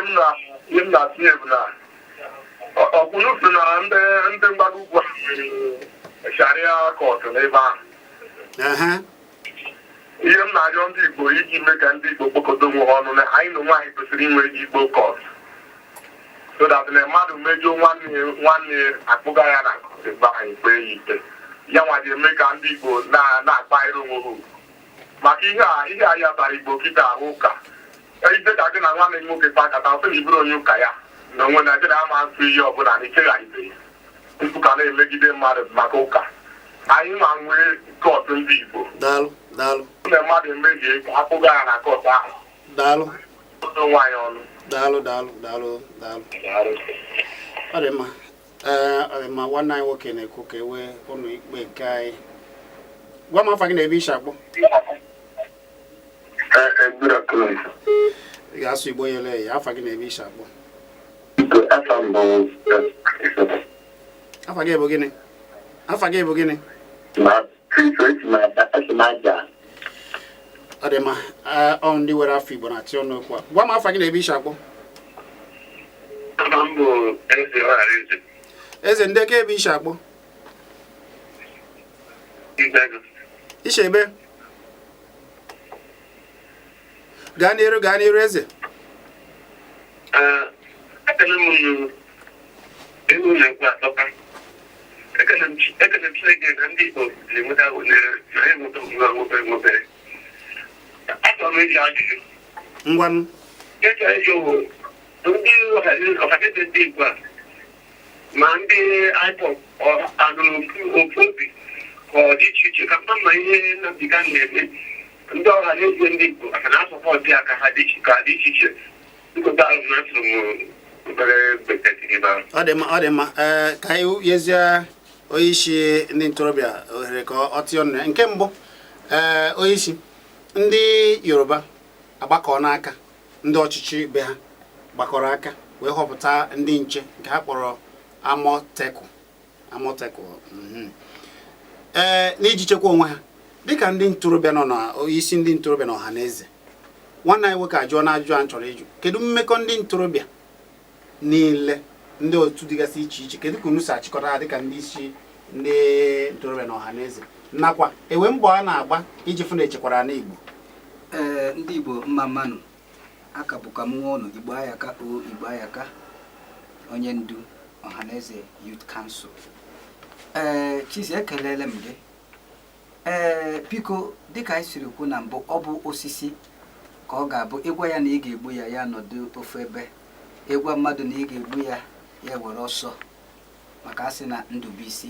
m na-atụnye bụ na ọkwụnụ si na ndị mgbago ugwu a nwere sharia court n'ebe ahụ. Ihe m na-arịọ ndị Igbo iji mee ka ndị Igbo kpokọta onwe ha ọnụ, na anyị na onwe anyị kwesịrị inwe Igbo court, so that na mmadụ mejọ nwanne ya, akpụga ya na court ebe anyị kpee ya ikpe. Ya nwa ga-eme ka ndị Igbo na-akpanyere onwe ha ugwu. Maka ihe a ya bara Igbo kịta ahụ ụka. Ife ka gị na nwanne gị nwoke kpa nkata, sị na iburu onye ụka ya na onwe na gị ama nsụ ihe ọbụla na ichegha ibe ya. Ụka na-emegide mmadụ maka ụka. Anyị ma nwee court ndị Igbo. Daalụ, daalụ. Na mmadụ emehie, ka akpụga ya na court ahụ. Daalụ. Nwaanyị ọnụ. Daalụ, daalụ, daalụ, daalụ. Ọ dị mma. Ee, ọ dị mma. Nwanne anyị nwoke na-ekwu ka e wee ụlọ ikpe nke anyị. Gwa m afa gị na ebe ishi akpọ. Good afternoon. Ị ga-asụ Igbo yele ya. Afa gị na ebe ishi akpọ. Afa m bụ Afa gị bụ gịnị? Afa gị bụ gịnị? Ma esi m aja. Ọ dị mma. Ee, ọ ndị were afọ Igbo na-atị ọnụ okwu a. Gwa m afa gị na ebe ishi akpọ. Afa m bụ Eze Ọharaeze. Eze ndị ka ebe ishi akpọ. Ibego. Ishi ebe? Gaa n'iru, gaa n'iru, Eze. Ee, ekele m unu. Ewu na-ekwu atọka. Ekele m Chineke na ndị Igbo na-enweta na enweta onwe ha nwobere nwobere. Achọrọ m ịjụ ajụjụ. Ngwanụ. Ịchọ ịjụ bụ ndị Ọhaneze ndị Igbo a ma ndị IPOB anụrụ ofu obi ka ọ dị iche iche, ka mma ma ihe Nnamdi Kanu na-eme, ndị Ọhaneze ndị Igbo aka na-asupport ya ka ha dị iche iche? Biko, daalụ na asụrụ m obere bekee ebe ahụ. Ọ dị mma, ọ dị mma. Ee, ka anyị nyezie onye isi ndị ntorobịa ohere ka ọ tinye ọnụ ya. Nke mbụ, ee, onye isi ndị Yoruba agbakọ n'aka ndị ọchịchị be ha gbakọrọ aka wee họpụta ndị nche nke ha kpọrọ Amotekun. Amotekun, ee, n'iji chekwa onwe ha dịka ndị ntorobịa nọ na isi ndị ntorobịa na ọha na eze. Nwanne anyị nwoke ajụọ na ajụjụ a m chọrọ ịjụ: kedu mmekọ ndị ntorobịa niile, ndị otu dịgasị iche iche, kedu ka unu si achịkọta ha dịka ndị isi ndị ntorobịa na ọha na eze, nakwa ewe mbọ a na-agba iji fụ na echekwara ala Igbo? Ee, ndị Igbo, mma mmanụ. Aka bụkwa m nwa ụnụ, Igbo Ayaka o Igbo Ayaka, onye ndu Ọhaneze Youth Council. Ee, Chizi, ekelele m gị. Ee, biko, dịka anyị siri kwu na mbụ, ọ bụ osisi ka ọ ga-abụ ịgwa ya na ị ga-egbu ya, ya nọdụ ofu ebe. Ịgwa mmadụ na ị ga-egbu ya, ya were ọsọ, maka asị na ndụ bụ isi.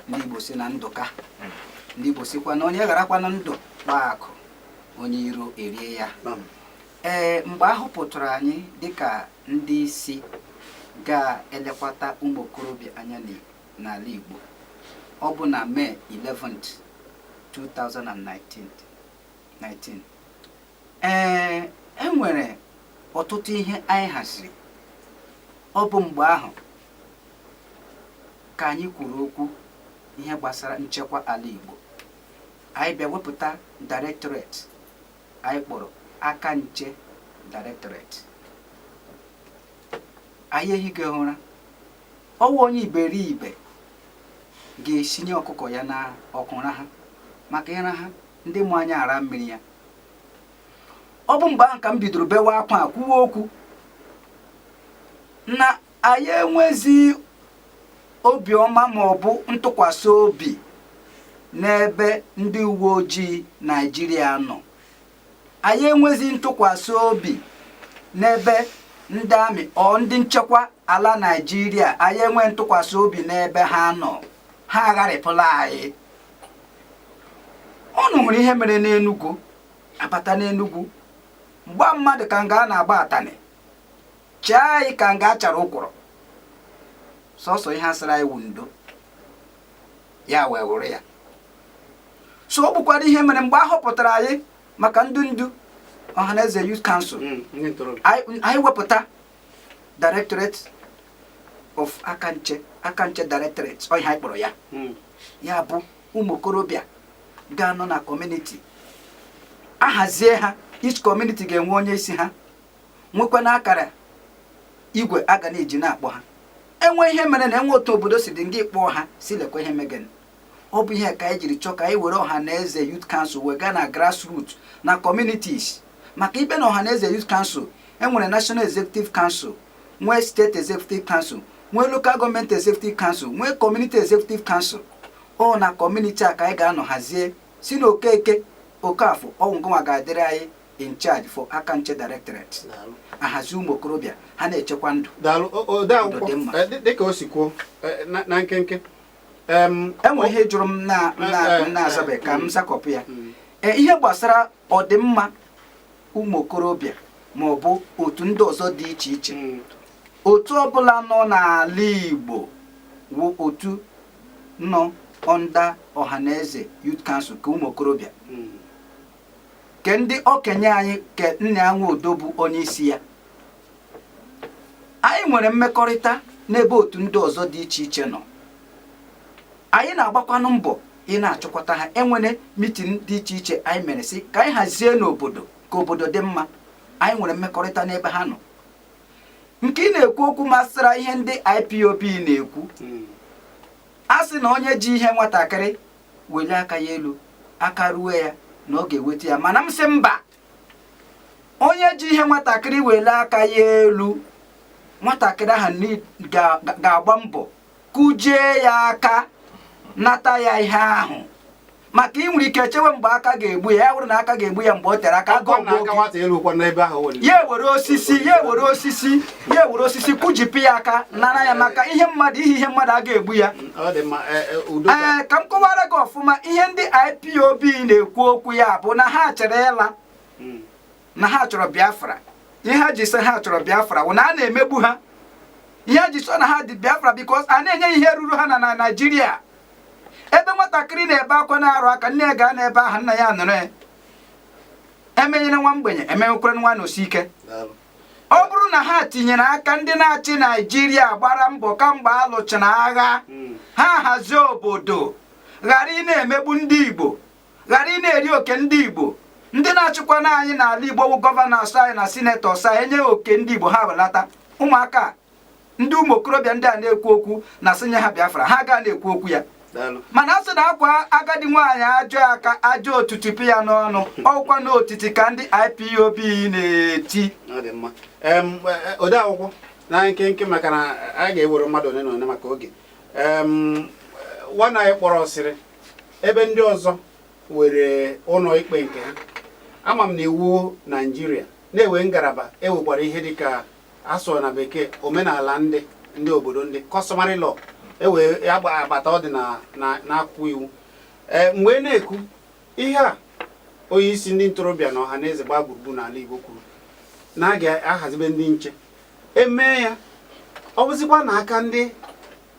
Ndị Igbo si na ndụka, ndị Igbo sikwa na onye gharakwana ndụ kpaa akụ, onye iro erie ya. Ee, mgbe ahụ pụtara anyị dịka ndị isi ga-elekwata ụmụ okorobịa anya n'ala Igbo, ọ bụ na May 11th 2019 19. Ee, e nwere ọtụtụ ihe anyị haziri. Ọ bụ mgbe ahụ ka anyị kwuru okwu ihe gbasara nchekwa ala Igbo. Anyị bịa wepụta directorate anyị kpọrọ Aka Nche Directorate. Anyị ehighị ụra. Ọwụ onye iberibe ga-esinye ọkụkọ ya na ọkụ ha maka ịra ha ndị mụ anya ara mmiri ya. Ọ bụ mgbe ahụ ka m bidoro bewe akwa a, kwuwe okwu na anyị enwezi obiọma ma ọ bụ ntụkwasị obi n'ebe ndị uwe ojii Naijiria nọ. Anyị enwezi ntụkwasị obi n'ebe ndị amị ọ ndị nchekwa ala Naijiria. Anyị enwe ntụkwasị obi n'ebe ha nọ. Ha agharịpụla anyị. Unu hụrụ ihe mere n'Enugu. Abata n'Enugu, mgba mmadụ ka nga a na-agba atanị chee anyị ka nga a chara ụkwụrụ. Sọsọ ihe asịrị anyị wụ ndo ya wee wụrụ ya. So ọ bụkwara ihe mere mgbe a họpụtara anyị maka ndu ndu Ọhaneze Youth Council, Ndị ntorobịa, anyị wepụta Directorate of Aka Nche, Aka Nche Directorate. Ọ ihe anyị kpọrọ ya. Ya bụ ụmụ okorobịa ga-anọ na community, ahazie ha. Each community ga-enwe onye isi ha, nwekwa n'akara igwe a ga na-eji na-akpọ ha. Enwe ihe mere na enwe otu obodo si dị, ngị kpọọ ha si lekwa ihe megene. Ọ bụ ihe ka anyị jiri chọọ ka anyị were Ọhaneze Youth Council wega na grassroots, na communities, maka ikpe na Ọhaneze Youth Council enwere National Executive Council, nwee State Executive Council, nwee Local Government Executive Council, nwee Community Executive Council. Ọ na community a ka anyị ga-anọ hazie si n'Okeke. Okafọ, ọwụ ngụnwa ga-adịrị anyị in charge for aka nche directorate. Daalụ. Ahazi ụmụ okorobịa ha na-echekwa ndụ. Daalụ, ode Obodo dị akwụkwọ. mma. Dịka o si kwuo, na nkenke, Enwere ihe jụrụ m na na na-azabeghị ka m zakọpụ ya. Ihe gbasara ọdịmma ụmụ okorobịa ma ọ bụ otu ndị ọzọ dị iche iche, otu ọbụla nọ n'ala Igbo wụ otu nọ under Ọhaneze Youth Council ka ụmụ okorobịa, ke ndị okenye anyị, ke nna Nwodo bụ onye isi ya. Anyị nwere mmekọrịta n'ebe otu ndị ọzọ dị iche iche nọ. Anyị na-agbakwanụ mbọ ị na-achịkọta ha. Enwere meeting dị iche iche anyị mere sị ka anyị hazie n'obodo ka obodo dị mma. Anyị nwere mmekọrịta n'ebe ha nọ. Nke ị na-ekwu okwu masịra ihe ndị IPOB na-ekwu, a sị na onye ji ihe nwatakịrị welie aka ya elu, aka ruo ya na ọ ga-eweta ya. Mana m sị mba, onye ji ihe nwatakịrị welie aka ya elu, nwatakịrị ahụ ga-agba mbọ kụjie ya aka nata ya ihe ahụ, maka ị nwere ike chewe mgbe aka ga-egbu ya, ya bụrụ na aka ga-egbu ya mgbe o tere aka, agụụ Aka na gbuo aka gị. Nwata elu n'ebe ahụ were. Ya ewere osisi, ya ewere osisi, ya ewere osisi kụjipụ ya aka nara ya, maka ihe mmadụ ihe mmadụ a ga-egbu ya. Ọ dị mma. Udo ka Ee, ka m kọwara gị ọfụma ihe ndị IPOB na-ekwu okwu ya bụ na ha chere ịla na ha chọrọ Biafra. Ihe ha ji sị ha chọrọ Biafra bụ na a na-emegbu ha. Ihe ha ji sọ na ha dị Biafra because a na-enye ihe ruru ha na Naịjirịa. Ebe nwatakịrị na-ebe akwa na-arụ aka, nne ya gaa n'ebe ahụ, nna ya nọrọ ya emenyere nwa mgbenye, emenwekwere nwa n'osi ike. Daalụ. Ọ bụrụ na ha tinyere aka, ndị na-achị Naijiria gbara mbọ kamgbe alụchara agha, ha hazie obodo, ghara ị na-emegbu ndị Igbo, ghara ị na-eri oke ndị Igbo. Ndị na-achịkwana anyị n'ala Igbo bụ governors anyị na senators anyị, enye oke ndị Igbo, ha belata. Ụmụaka, ndị ụmụ okorobịa ndị a na-ekwu okwu na sịnye ha Biafra, ha gaa na-ekwu okwu ya. Daalụ. Mana a sị na akwa agadi nwaanyị ajọ aka ajọ otutu pị ya n'ọnụ, ọkwa n'otiti ka ndị IPOB na-eti. Ọ dị mma. Ode akwụkwọ, na nkenke, maka na a ga-ewere mmadụ ole na ole maka oge. Nwanne anyị kpọrọ sịrị ebe ndị ọzọ were ụlọ ikpe nke ha. Ama m na iwu Naijiria na-ewe ngalaba ewekwara ihe dịka asụ na bekee omenala ndị obodo, ndị customary law, ewe agba agbata ọ dị na n'akwụkwọ iwu. Ee, mgbe na-ekwu ihe a, onye isi ndị ntorobịa na ọha na eze gbaa gburugburu n'ala Igbo kwuru na a ga-ahazibe ndị nche emee ya. Ọ bụzikwa na aka ndị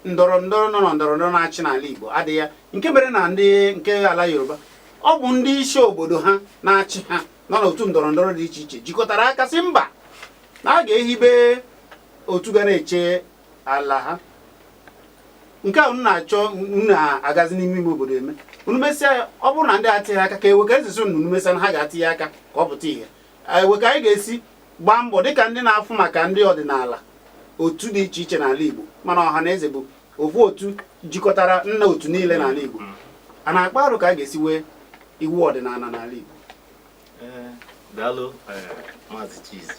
ndọrọ ndọrọ nọ na ndọrọ ndọrọ na-achị n'ala Igbo adịghị ya, nke mere na ndị nke ala Yoruba, ọ bụ ndị isi obodo ha na-achị ha nọ n'otu ndọrọ ndọrọ dị iche iche jikọtara aka sị mba, na a ga-ehibe otu ga na-eche ala ha. Nke a unu na-achọ, unu na-agazi n'ime ime obodo eme, unu mesịa ya, ọ bụrụ na ndị atinye aka ka ewe ka ezisi unu, unu mesịa na ha ga-atinye aka ka ọ pụta ihe. Ewe ka anyị ga-esi gbaa mbọ dịka ndị na-afụ maka ndị ọdịnala, otu dị iche iche n'ala Igbo, mana ọha na eze bụ ofu otu jikọtara nna otu niile n'ala Igbo, a na-akpa arụ ka a ga-esi wee iwu ọdịnala n'ala Igbo. Ee, daalụ. Ee, Maazị Chizi,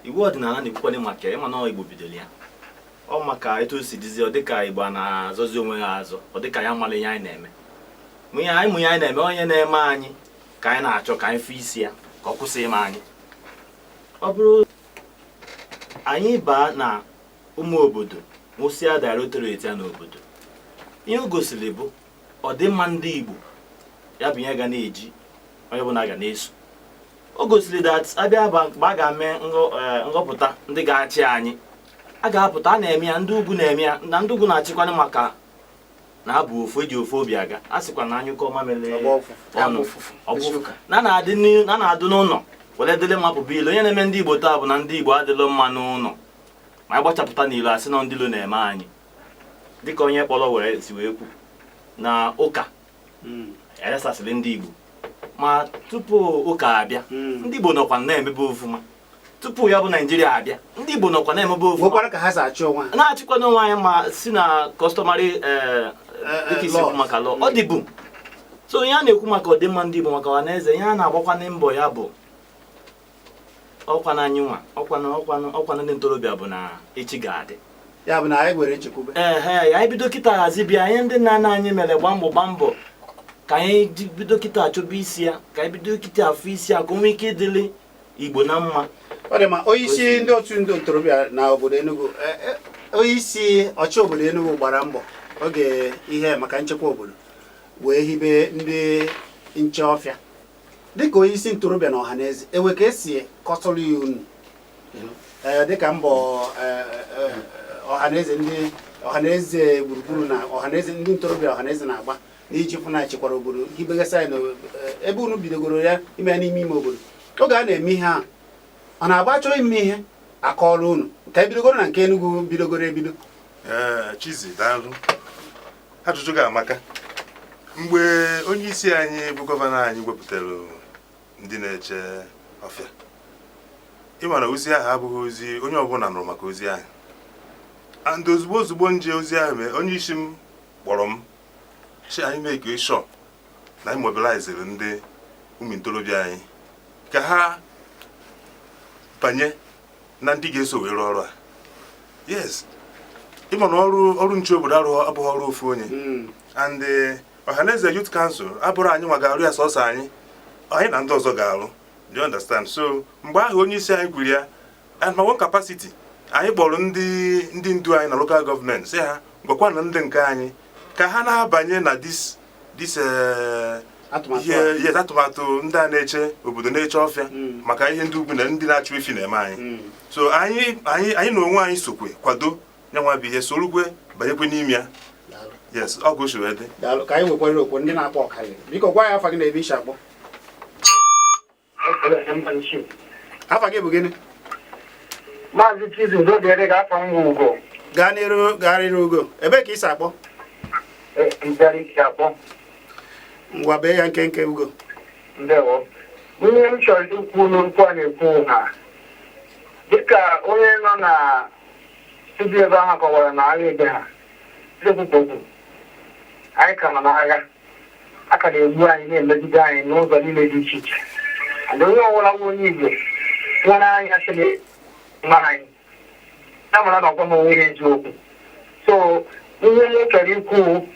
iwu ọdịnala na-ekwukwana maka ịma na ọ Igbo bidoro ya. Ọ maka etu o si dizi, ọ dịka Igbo a na-azọzi onwe ha azọ, ọ dịka ya mara ihe anyị na-eme. Mụ ihe anyị mụ ihe anyị na-eme, onye na-eme anyị ka anyị na-achọ ka anyị fụ isi ya ka ọ kwụsị ime anyị. Ọ bụrụ anyị baa na ụmụ obodo nwụsịa directorate ya n'obodo, ihe o gosiri bụ ọdịmma ndị Igbo. Ya bụ ihe ga na-eji onye ọbụla ga na-eso. O gosiri that abịa mgbe a ga-eme nhọpụta ndị ga-achị anyị, a ga-apụta a na-eme ya, ndị ugwu na-eme ya, na ndị ugwu na-achịkwanụ maka na ha bụ ofu, eji ofu obi aga. A sịkwa na anyụkọ mamịrị Ọgba ụfụfụ. ọnụ Agba ụfụfụ. ọgba ụfụfụ. Eziokwu. Na na-adị n'ụlọ were dịrị mma pụba ilo. Onye na-eme ndị Igbo taa bụ na ndị Igbo adịlọ mma n'ụlọ, ma anyị gbachapụta n'ilo, asị na ndị ilo na-eme anyị, dịka onye kpọrọ were si wee kwu na ụka eresasịrị ndị Igbo. Ma tupu ụka abịa, ndị Igbo nọkwa na-emebe ofuma. Tupu ya bụ Naijiria abịa, ndị Igbo nọkwa na-emebe ofuma. Nwekwara ka ha si achị onwe ha. Na-achịkwa n'onwe anyị, ma si na customary, dịka isi laws. ekwu maka law ọ dịbu. So ihe a na-ekwu maka ọdịmma ndị Igbo, maka ọhaneze, ihe a na-agbakwana mbọ ya bụ ọkwana anyị nwa, ọkwana ọkwana ọkwana ndị ntorobịa bụ na echi ga-adị. Ya bụ na anyị nwere nchekwube. Ehe, anyị bido kịta hazi bịa ihe ndị nna nna anyị mere, gbaa mbọ, gbaa mbọ. Ka anyị bido kịta achọba isi ya, ka anyị bido kịta afụ isi ya, ka o nwee ike ịdịrị Igbo na mma. Ọ dị mma. Onye isi ndị otu ndị ntorobịa na obodo Enugu, onye isi ọchị obodo Enugu gbara mbọ oge ihe maka nchekwa obodo wee hibe ndị nche ọfịa. Dịka onye isi ntorobịa na Ọhaneze, ewe ka esi kọtụrụ ya unu, ee, dịka mbọ Ọhaneze, ndị Ọhaneze gburugburu na Ọhaneze ndị ntorobịa Ọhaneze na-agba n'iji fụ na chekwara obodo, hibegasị anyị ebe unu bidogoro ya ime ya n'ime ime obodo. Oge a na-eme ihe a, ọ na-agba chọọ ime ihe akọọlụ unu ka ebidogoro na nke Enugu bidogoro ebido? Ee, Chizi, daalụ. Ajụjụ ga-amaka. Mgbe onye isi anyị bụ gọvanọ anyị wepụtara ndị na-eche ọfịa, ịma na ozi ahụ abụghị ozi onye ọbụla nụrụ maka ozi ahụ. And ozugbo ozugbo nje ozi ahụ mee, onye isi m kpọrọ m si anyị make sure na anyị mobilizere ndị ụmụ ntorobịa anyị ka ha banye na ndị ga-eso wee rụọ ọrụ a. Yes, ịma na ọrụ nche obodo arụ abụghị ọrụ ofu onye. And Ọhaneze Youth Council abụrụ anyị nwa ga-arụ ya sọsọ anyị, anyị na ndị ọzọ ga-arụ. Do you understand? So mgbe ahụ onye isi anyị kwuru ya, and my own capacity, anyị kpọrọ ndị ndu anyị na local government, sị ha gwakwa na ndị nke anyị ka ha na-abanye na this atụmatụ ihe a. Yes, atụmatụ ndị a na-eche obodo, na-eche ọfịa maka ihe ndị ugwu na ndị na-achụ efi na-eme anyị. So anyị na onwe anyị sokwe kwado nyanwa bụ ihe, sorukwe banyekwe n'ime ya. Daalụ. Yes, ọ ka o si wee dị. Daalụ. Ka anyị nwekwara okwu ndị na-akpọ ọkarị. Biko gwa ya afa gị na ebe isi akpọ. Afa gị bụ gịnị? Maazị Chizi, udo dịrị gị. Afọ m Ugo. Gaa n'iru, gaa n'iru, Ugo. Ebee ka isi akpọ? Mbịara isi akpọ. Ngwa, bee ya nkenke, Ugo. Ndewo. Ihe m chọrọ ikwu n'okwu a na-ekwu ha, dịka onye nọ na studio ebe ahụ kọwara na agha ebe ha ekwupụ okwu, anyị ka nọ n'agha. A ka na-egbu anyị, na-emegide anyị n'ụzọ niile dị iche iche. And onye ọbụla nwe onye Igbo nwere anya sị na mara anyị ya mara na ọgwa m onwe ya eziokwu. So ihe m chọrọ ikwu,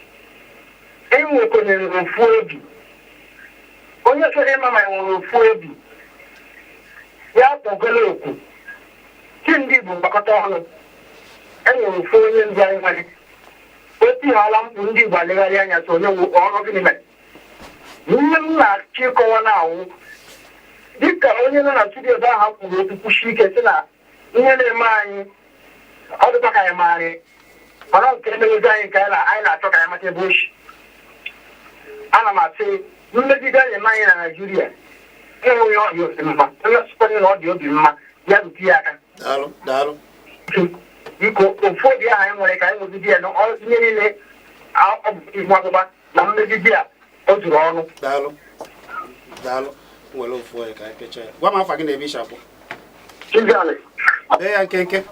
enwekwenyere ofu obi. Onye chọrọ ịma ma enwere ofu obi ya, kpọgolo okwu chi ndị Igbo gbakọta ọnụ. Enwere ofu onye ndu anyị nwere otighala mkpu, ndị Igbo alegharị anya sị onye wu ọrụ gịnị mere. Ihe m na-achọ ịkọwa na-awụ, dịka onye nọ na studio ebe ahụ kwuru okwu kwuchi ike, sị na ihe na-eme anyị ọ dịkwa ka anyị maarị mana nke emegide anyị, nke anyị na-achọ ka anyị mata ebe o si. Ana m asị mmegide anyị eme anyị na Naijiria enweghị ọ dị obi mma. Onye sịkwana na ọ dị obi mma, ya rute ya aka. Daalụ, daalụ. Biko, ofu obi ahụ anyị nwere ka anyị nwegide ya na ihe niile ọ bụ ihu agbụgba na mmegide a o zuru ọnụ. Daalụ, daalụ. Nwere ofu onye ka anyị pịachaa ya. Gwa m afa gị na ebe isi akpọ. Chiziali. Bee ya nkenke.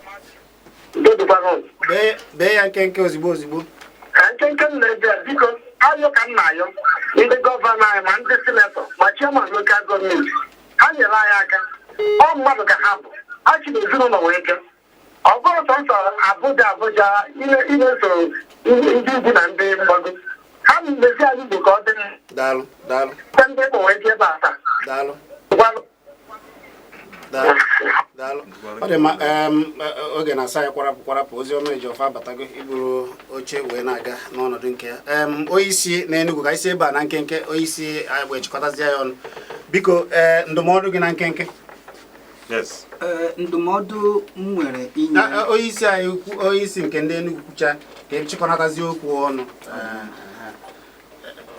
Dodukwago. Bee ya nkenke ozigbo ozigbo. Ka nkenke m na-eje, biko, ayọ ka m na-ayọ ndị gọvanọ anyị, ma ndị senator, ma chairman local government, ha nyere anyị aka. Ọ mmadụ ka ha bụ, ha chi na ezinụlọ wee bịa. Ọ bụrụ sọnsọ Abuja, Abuja ime-eso ndị ugwu na ndị mgbago, ha mezi anyị Igbo ka ọ dị mma. Daalụ, daalụ. Ndị Igbo wee jee ebe a taa. Daalụ. Gwanụ. Daalụ, daalụ. Ọ dị mma. Oge na-asa ya kwarapụ kwarapụ. Ozi ọma eji ọfa abatago iburu oche wee na-aga n'ọnọdụ nke ya. Onye isi na Enugu, ka anyị si ebe a na nkenke. Onye isi anyị wee chịkọtazie ya ọnụ. Biko, ee, ndụmọdụ gị na nkenke. Yes. Ee, ndụmọdụ m nwere inye Onye isi anyị ukwu, onye isi nke ndị Enugu kwucha ka echịkọnatazie okwu ọnụ.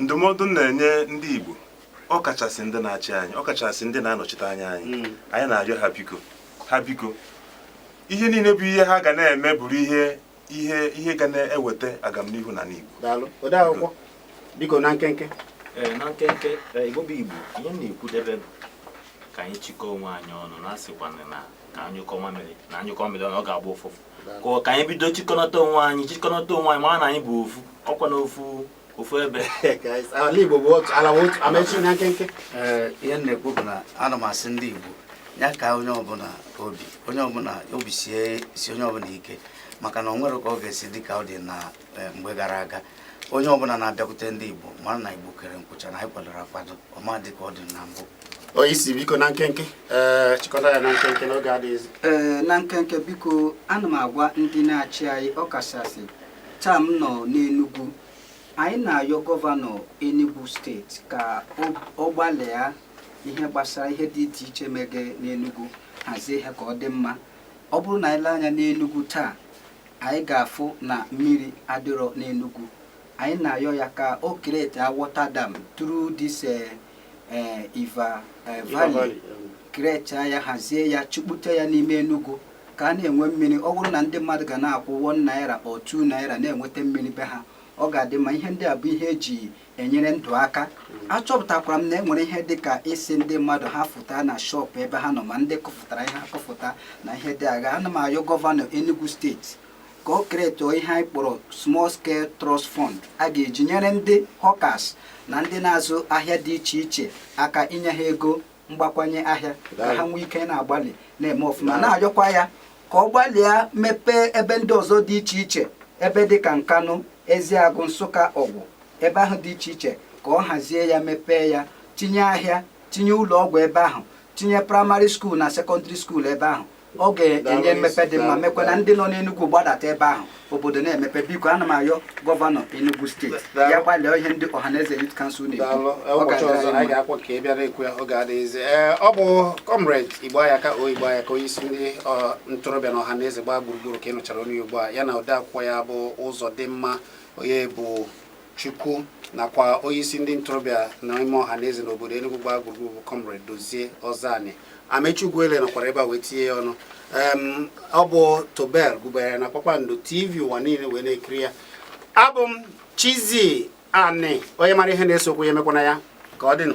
Ndụmọdụ m na-enye ndị Igbo, ọ kachasị ndị na-achị anyị, ọ kachasị ndị na-anọchite anya anyị, anyị na-arịọ ha, biko, ha biko, ihe niile bụ ihe ha ga na-eme bụrụ ihe ga na-eweta agamnihu n'ala Igbo. Daalụ. Ode akwụkwọ, biko, na nkenke. Ee, na nkenke, ee, Igbo bụ Igbo, ihe m na-ekwudebe bụ ka anyị chịkọọ onwe anyị ọnụ na asịkwana na ka anyụkọ mamịrị na anyụkọ mamịrị ọnụ, ọ ga-agba ụfụfụ. Ka anyị bido chịkọnata onwe anyị, chịkọnata onwe anyị, mara na anyị bụ ofu, ọkwa na ofu ofu ebe. Ala Igbo bụ otu, ala bụ otu. Amechi, na nkenke. Ee, ihe m na-ekwu bụ na ana m asị ndị Igbo ya ka onye ọbụla obi, onye ọbụla obi sie sie onye ọbụla ike, maka na o nwere ka ọ ga-esi dị ka ọ dị na mgbe gara aga. Onye ọbụla na-abịakwute ndị Igbo mara na Igbo kere nkwụcha na anyị kwadoro akwado ọma dị ka ọ dị na mbụ. Onye isi, biko, na nkenke, ee, chịkọta ya na nkenke n'oge adịghịzi. Ee, na nkenke, biko, ana m agwa ndị na-achị anyị, ọkachasị taa m nọ n'Enugu, anyị na-ayọ gọvanọ Enugu steeti ka ọ gbalịa ihe gbasara ihe dị iche iche mege n'Enugu, hazie ihe ka ọ dị mma. Ọ bụrụ na anyị lee anya n'Enugu taa, anyị ga-afụ na mmiri adịrọ n'Enugu. Anyị na-ayọ ya ka o create a water dam through this Iva Valley, create ya, hazie ya, chụkpute ya n'ime Enugu ka a na-enwe mmiri. Ọ bụrụ na ndị mmadụ ga na-akwụ 1 naira or 2 naira na-enweta mmiri be ha, ọ ga-adị mma. Ihe ndị a bụ ihe eji enyere ndụ aka. Achọpụtakwara m na e nwere ihe dị ka isi ndị mmadụ ha fụta na shop ebe ha nọ, ma ndị kụfụtara ihe akụfụta na ihe dị agha. Ana m ayọ gọvanọ Enugu steeti ka o create ihe anyị kpọrọ small scale trust fund a ga-eji nyere ndị hawkers na ndị na-azụ ahịa dị iche iche aka, inye ha ego mgbakwanye ahịa ka ha nwee ike na-agbalị na-eme ọfụma. Na-ayọkwa ya ka ọ gbalịa mepee ebe ndị ọzọ dị iche iche, ebe dị ka Nkanụ, Eziagụ, Nsụka, Ọgwụ, ebe ahụ dị iche iche, ka ọ hazie ya, mepee ya, tinye ahịa, tinye ụlọ ọgwụ ebe ahụ, tinye primary school na secondary school ebe ahụ. Ọ ga-enye mmepe dị mma, mekwa na ndị nọ n'Enugu gbadata ebe ahụ, obodo na-emepe. Biko, ana m ayọ gọvanọ Enugu steeti ya gbalịa ihe ndị Ọhaneze Youth Council na-ekwu. Daalụ. Ọ Ụbọchị ga-adịrị ọzọ anyị anyị mma. ga-akwa ka ị bịara ekwu ya oge adịghịzi. Ee, ọ bụ Comrade Igbo Ayaka, o Igbo Ayaka, onye isi ndị ntorobịa na Ọhaneze gbaa gburugburu ka ị nụchara onye ugbu a, ya na ode akwụkwọ ya bụ ụzọ dị mma onye bụ Chukwu, nakwa onye isi ndị ntorobịa na ime Ọhaneze n'obodo Enugu gbaa gburugburu bụ Comrade Dozie Ọzani. Amechi Ugwuele nọkwara ebe a wee tinye ya ọnụ. Ọ bụ Tobel gụbara na Kpakpando TV, ụwa niile wee na-ekiri ya. Abụ m Chizzy Ani, onye mara ihe na-esokwu ya emekwana ya ka ọ dịnụ.